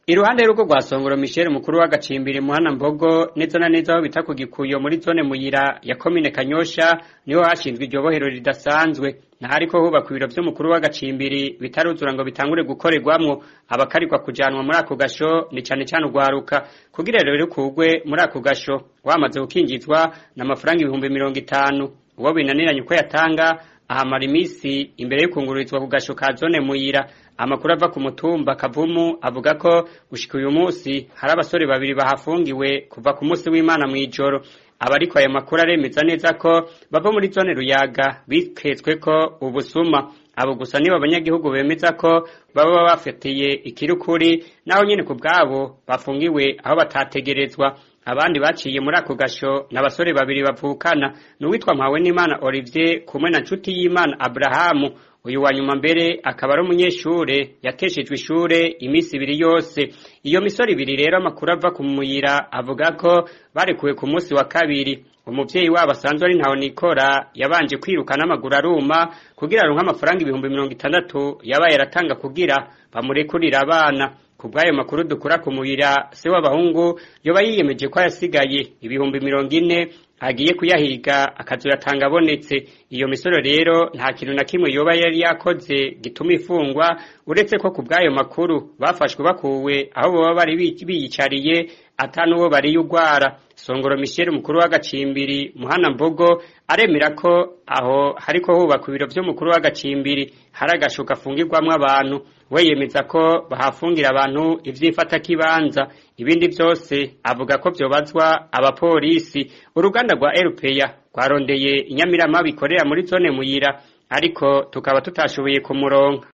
Iruhande y'urugo rwa Songoro Michel, mukuru w'agacimbiri Muhana Mbogo, neza na neza aho bita ku Gikuyo muri zone Muyira ya komine Kanyosha, niho hashinzwe iryo bohero ridasanzwe. Nahariko hubakwa ibiro vy'umukuru w'agacimbiri bitaruzura ngo bitangure gukorerwamwo. Abakarikwa kujanwa muri ako gasho ni cane cane urwaruka. Kugira rero rukugwe muri ako gasho wamaze gukinjizwa n'amafaranga 50,000. Uwo binaniranye uko yatanga ahamara imisi imbere yo kungururizwa ku gasho ka zone Muyira. Amakuru ava ku mutumba Kavumu avuga ko gushika uyu munsi hari abasore babiri bahafungiwe kuva ku munsi w'Imana mw'ijoro. Abariko ayo makuru aremeza neza ko bava muri zone Ruyaga biketswe ko ubusuma. Abo gusa nibo abanyagihugu bemeza ko baba bafatiye ikirukuri, naho nyene ku bwabo bafungiwe aho batategerezwa. Abandi baciye muri ako gasho n'abasore babiri bavukana, n'uwitwa Mpawenimana Olivier kumwe na Nshuti y'Imana Abrahamu. Uyu wa nyuma mbere akaba ari umunyeshure yateshejwe ishure imisi ibiri yose. Iyo misore ibiri rero amakuru ava ku Muyira avuga ko barekuwe ku munsi wa kabiri. Umuvyeyi wabo asanzwe ari ntahonikora yabanje kwiruka n'amaguru aruma kugira aronke amafaranga 60,000 yabaye aratanga kugira bamurekurire abana. Kubw'ayo makuru dukura ku Muyira, se w'abahungu yoba yiyemeje ko yasigaye 40,000 agiye kuyahiga akazoyatanga abonetse. Iyo misoro rero nta kintu na kimwe yoba yari yakoze gituma ifungwa, uretse ko kubw'ayo makuru bafashwe bakuwe aho boba bari biyicariye ata n'uwo bariye urwara. Songoro Michel, umukuru w'agacimbiri Muhana Mbogo, aremera ko aho hariko hubakwa ibiro vy'umukuru w'agacimbiri hari agasho gafungirwamwo abantu. We yemeza ko bahafungira abantu ivy'imfatakibanza, ibindi vyose avuga ko vyobazwa abapolisi. Uruganda rwa RPA rwarondeye inyamirama bikorera muri zone Muyira, ariko tukaba tutashoboye kumuronka.